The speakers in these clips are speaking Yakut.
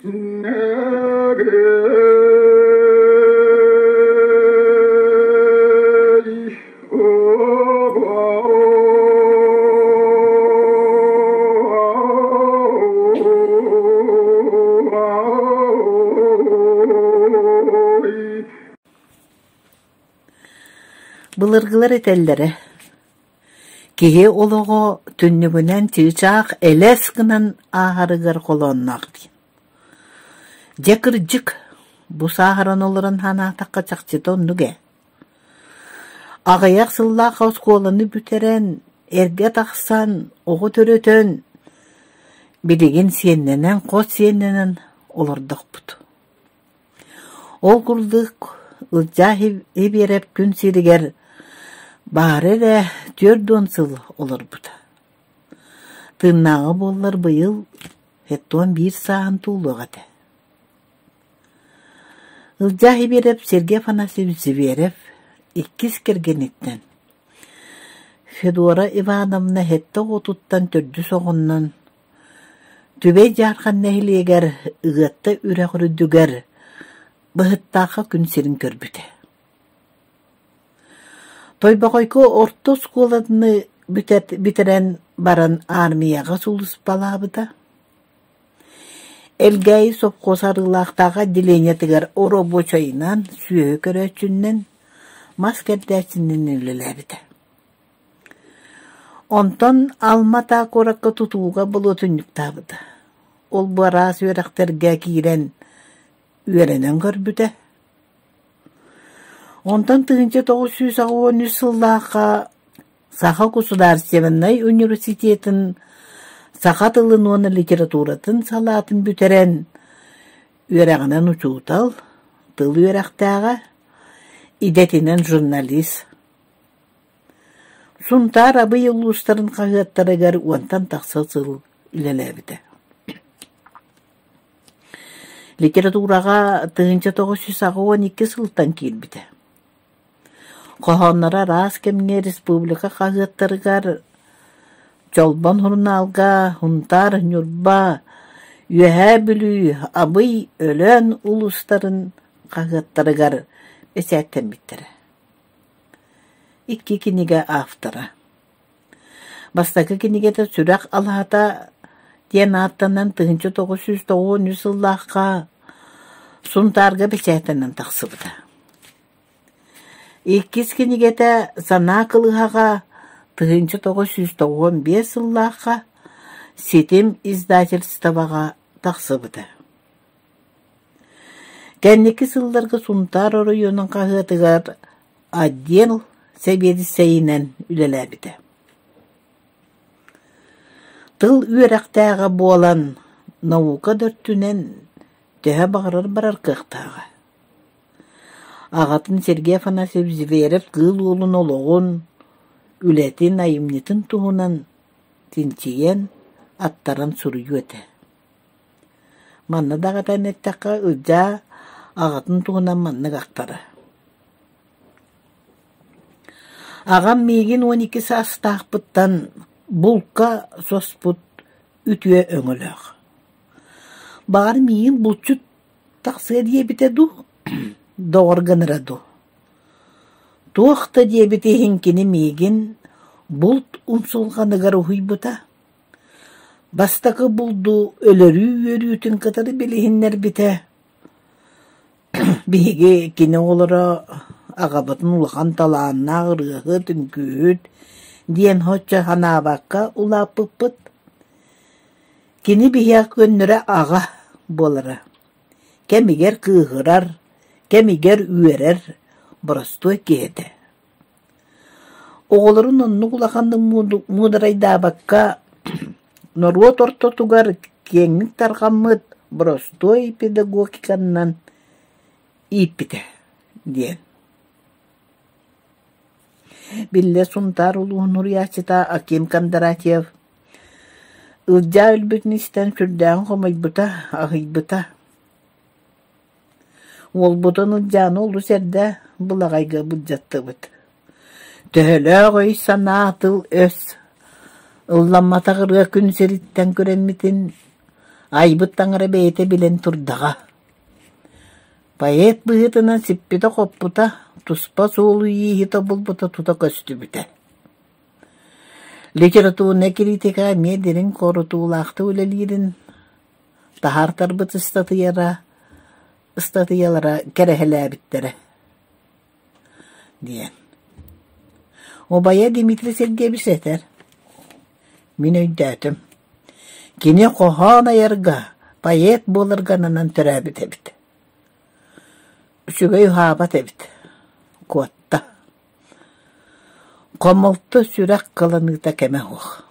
Былыргылар этэллэрэ: киһи олоҕо түннүгүнэн чыычаах элэс гынан ааһарыгар холоонноох диэн. Дьэ кырдьык, бу сааһыран олорон санаатахха чахчыта оннук ээ. Аҕыйах сыллаах оскуоланы бүтэрэн, эргэ тахсан, оҕо төрөтөн, билигин сиэннэнэн, хос сиэннэнэн олордохпут. Ол курдук Ылдьаа Ибиэрэп күн сиригэр баара эрэ 40 сыл олорбута. Тыыннааҕа буоллар быйыл 71 сааһын туолуох этэ. Ылдьаа Ибиэрэп Сергей Афанасьевич Зверев иккис кэргэниттэн Федора Ивановна сэттэ оҕотуттан төрдүс оҕоннон Түбэй Дьаархан нэһилиэгэр Ыгыатта үрэх үрдүгэр Быһыттаахха күн сирин көрбүтэ. Тойбохойго орто оскуоланы бүтэрэн баран аармыйаҕа сулууспалаабыта. Элгээйи сопхуос Арыылаахтааҕы отделениетыгар оробуочайынан, сүөһү көрөөччүнэн, мас кэрдээччинэн үлэлээбитэ. Онтон Алма-Ата куоракка тутууга болуотунньуктаабыта. Ол-бу араас үөрэхтэргэ киирэн үөрэнэн көрбүтэ. Онтон 1983 сыллаахха Саха государственнай университетын саха тылын уонна литературатын салаатын бүтэрэн, үөрэҕинэн учуутал, тыл үөрэхтээҕэ, идэтинэн журналист. Сунтаар Абый улуустарын хаһыаттарыгар уонтан тахса сыл үлэлээбитэ. Литератураҕа 1982 сылтан киирбитэ. Хоһоонноро араас кэмҥэ республика хаһыаттарыгар Чолбон сурунаалга Сунтаар, Ньурба, Үөһээ Бүлүү, Абый, Өлөөн улуустарын хаһыаттарыгар бэчээттэммиттэрэ. Икки кинигэ автора. Бастакы кинигэтэ «Сүрэх алаһата» диэн ааттанан 1993 сыллаахха Сунтаарга бэчээттэнэн тахсыбыта. Иккис кинигэтэ «Санаа кылыһаҕа» 1995 сыллаахха Ситим издательствоҕа тахсыбыта. Кэнники сылларга Сунтаар оройуонун хаһыатыгар отдел сэбиэдиссэйинэн үлэлээбитэ. Тыл үөрэхтээҕэ буолан, наука да өттүнэн төһө баҕарар барар кыахтааҕа. Аҕатын Сергей Афанасьевич Зверев-Кыыл Уолун олоҕун, үлэтин, айымньытын туһунан чинчийэн, аттаран суруйуо этэ. Манна даҕатан эттэххэ, Ылдьаа аҕатын туһунан маннык ахтара: «Аҕам миигин 12 саастаахпыттан булка соспут үтүө өҥөлөөх. Баҕар миигин булчут тахсыа диэбитэ дуу, доҕор гынара дуу. Туох да диэбит иһин кини миигин булт умсулҕаныгар уһуйбута. Бастакы булду өлөрүү үөрүүтүн кытары билиһиннэрбитэ. Биһиги кини оҕолоро аҕабытын улахан талааннаах ырыаһыт, үҥкүүһүт диэн соччо санаабакка улааппыппыт. Кини биһиэхэ көннөрө аҕа буолара. Кэмигэр кыыһырар, кэмигэр үөрэр боростуой киһи этэ. Оҕолорун оннук улаханнык муударайдаабакка, норуот ортотугар киэҥник тарҕаммыт боростуой педагогиканнан ииппитэ диэн. Биллэ Сунтаар улууһун уруйааччыта Аким Кондратьев Ылдьаа өлбүтүн истэн сүрдээҕин хомойбута, аһыйбыта. Уолбутун Ылдьааны олус эрдэ былаҕайга былдьаттыбыт. Төһөлөөх өй-санаа, тыл-өс ылламматах ырыа күн сириттэн күрэммитин, Айбыт таҥара бэйэтэ билэн турдаҕа. Поэт быһыытынан сиппитэ-хоппута, туспа суолу-ииһи тобулбута тута көстүбүтэ. Литературнай критика эмиэ дириҥ хорутуулаахтык үлэлиирин таһаартарбыт ыстатыйара ыстатыйалара кэрэһэлээбиттэрэ диэн. Убайа Дмитрий Сергеевич этэр: «Мин өйдөөтүм, кини хоһоон айарга, поэт буоларга ананан төрөөбүт эбит. Үчүгэй уһаабат эбит, куотта. Хомолто сүрэх кыланыыта кэмэ суох.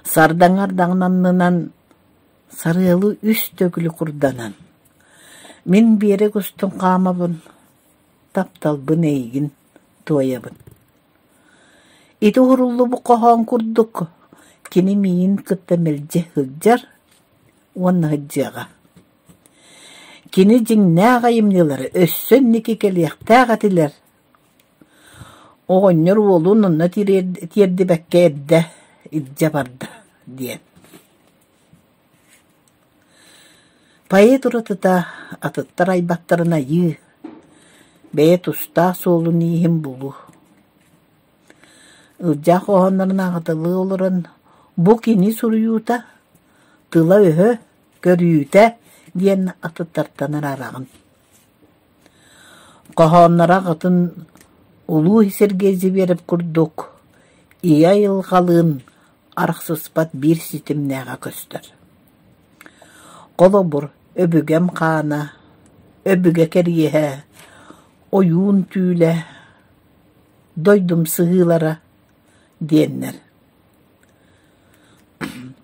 Сардаҥа ардаҕын аннынан сарыалы үс төгүл курданан, мин биэрэк устун хаамабын, тапталбын эйигин туойабын. Ити уһуруллубут хоһоон курдук кини миигин кытта мэлдьи сылдьар уонна сылдьыаҕа. Кини дьиҥнээх айымньылара өссө инники кэлиэхтээх этилэр. Оҕонньор уолун онно тиэрдибэккэ эрдэ илдьэ барда диэн. Поэт уратыта атыттар айбаттарын айыы, бэйэ тустаах суолун-ииһин булуу. Ылдьаа хоһооннорун ааҕыталыы олорон бу кини суруйуута, тыла-өһө, көрүүтэ диэн атыттартан араараҕын. Хоһоонноро аҕатын Улуу Сергей Зверев курдук ийэ айылҕалыын арахсыспат биир ситимнээҕэ көстөр. Холобур, өбүгэм хаана, өбүгэ кэриэһэ, ойуун түүлэ, дойдум сыһыылара диэннэр.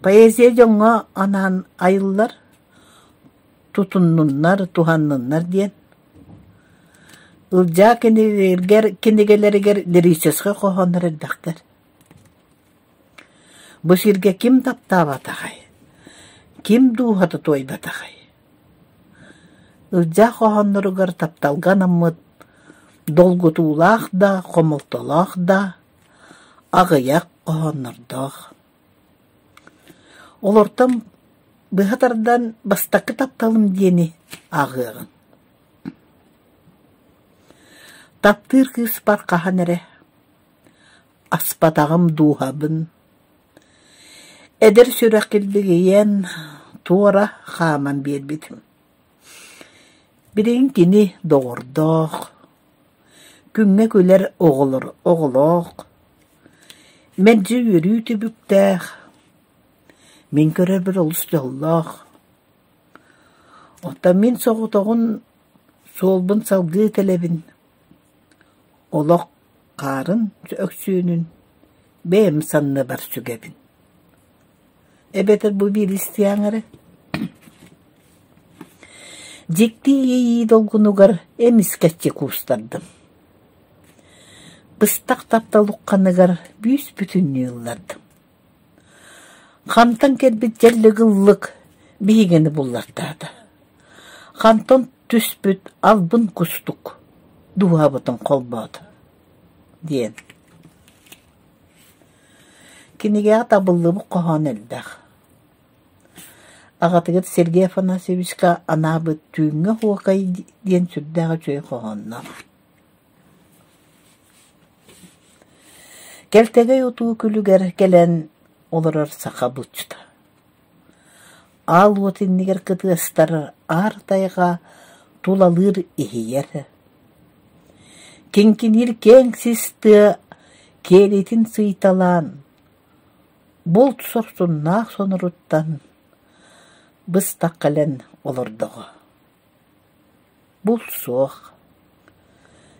Поэзия дьоҥҥо анаан айыллар, тутуннуннар, туһанныннар диэн. Ылдьаа кинигэлэригэр лирическэй хоһооннор элбэхтэр. Бу сиргэ ким таптаабатаҕай, ким дууһата туойбатаҕай? Ылдьаа хоһоонноругар тапталга анаммыт долгутуулаах да, хомолтолоох да аҕыйах хоһооннордоох. Олортон быһа тардан бастакы тапталым диэни ааҕыаҕыҥ. Таптыыр кыыспар хаһан эрэ аспатаҕым дууһабын, эдэр сүрэх килбигийэн туора хааман биэрбитим. Билигин кини доҕордоох, күҥҥэ күлэр оҕолор оҕолоох, мэлдьи үөрүү түбүктээх, мин көрөрбөр олус дьоллоох. Оттон мин соҕотоҕун суолбун салгыы тэлэбин, олох хаарын өксүөнүн бэйэм санныбар сүгэбин. Эбэтэр бу биир истиэҥ эрэ. Дьикти иэйии долгунугар эмискэччи куустардым. Быстах таптал ухханыгар бүүс-бүтүннүү ыллардым. Хантан кэлбит дьэллик ыллык биһигини буллартаата. Хантан түспүт албын кустук дууһабытын холбоото диэн. Кинигэҕэ табыллыбыт хоһоон элбэх. Аҕатыгар Сергей Афанасьевичка анаабыт «Түүҥҥү оһуокай» диэн сүрдээх үчүгэй хоһоонноох. Кэлтэгэй отуу күлүгэр кэлэн олорор саха булчута. Аал уот иннигэр кытыастар аар тайҕа тулалыыр иһийэр. Киҥкиниир киэҥ сис тыа киэлитин сыйталаан, булт сорсуннаах соноруттан быстах кэлэн олордоҕо. Булт суох,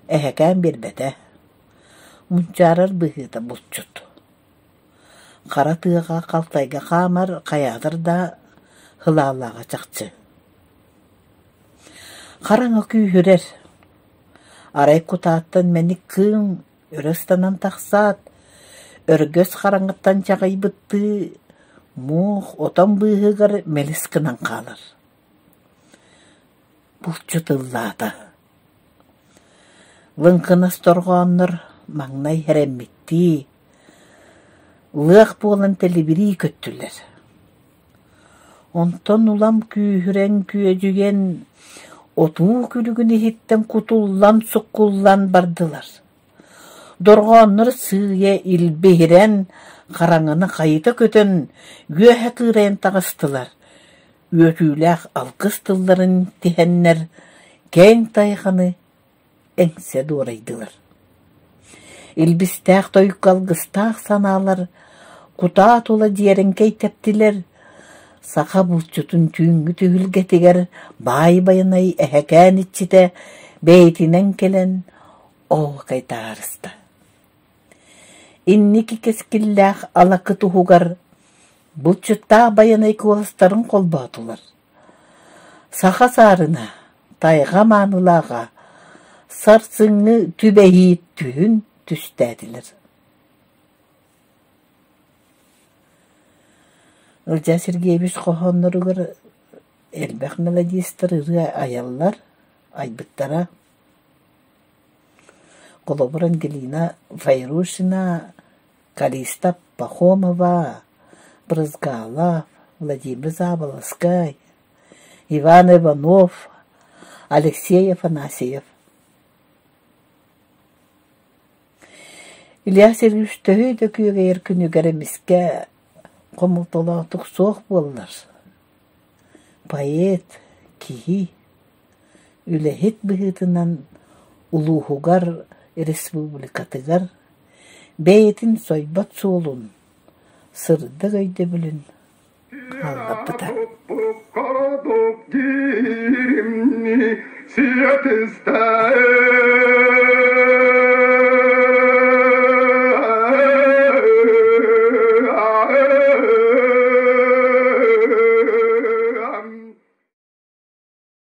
эһэкээн биэрбэтэ, мунчаарар быһыыта булчут. Хара тыаҕа халтайга хаамар хайаатар да сылаалааҕа чахчы. Хараҥа күүһүрэр, арай кутааттан мэник кыым өрө ыстанан тахсаат, өргөс хараҥаттан чаҕыйбыттыы муох отон быыһыгар мэлис гынан хаалар. Булчут ыллаата. Лыҥкынас дорҕооннор маҥнай эрэммиттии, Лыах буолан тэлибирии көттүлэр. Онтон улам күүһүрэн күөдьүйэн, отуу күлүгүн иһиттэн кутуллан-суккуллан бардылар. Дорҕооннор сыыйа илбиһирэн, хараҥаны хайыта көтөн, үөһэ кыырайан таҕыстылар. Үөтүүлээх алгыс тылларын тиһэннэр, киэҥ тайҕаны эҥсэ дуорайдылар. Илбистээх тойукка алгыстаах санаалар кутаа тула дьиэрэҥкэй тэптилэр, саха булчутун түүҥҥү түһүлгэтигэр баай байанай эһэкээн иччитэ бэйэтинэн кэлэн оһуокай таарыста. Инники кэскиллээх алакы туһугар булчуттаах байанай куоластарын холбоотулар. Саха саарына, тайҕа маанылааҕа сарсыҥҥы түбэһии түһүн түстээтилэр. Ылдьаа Сергеевич хоһоонноругар элбэх мелодистар ырыа айаллар, айбыттара. Холобур, Ангелина Файрушина, Калиста Пахомова, Брызгалов, Владимир Заболоцкай, Иван Иванов, Алексей Афанасьев. Илья Сергеевич төһө да күөгэйэр күнүгэр эмискэ хомолтолоохтук суох буоллар, поэт, киһи Үлэһит быһыытынан улууһугар, республикатыгар бэйэтин сойбот суолун, сырдык өйдөбүлүн хаалларбыта.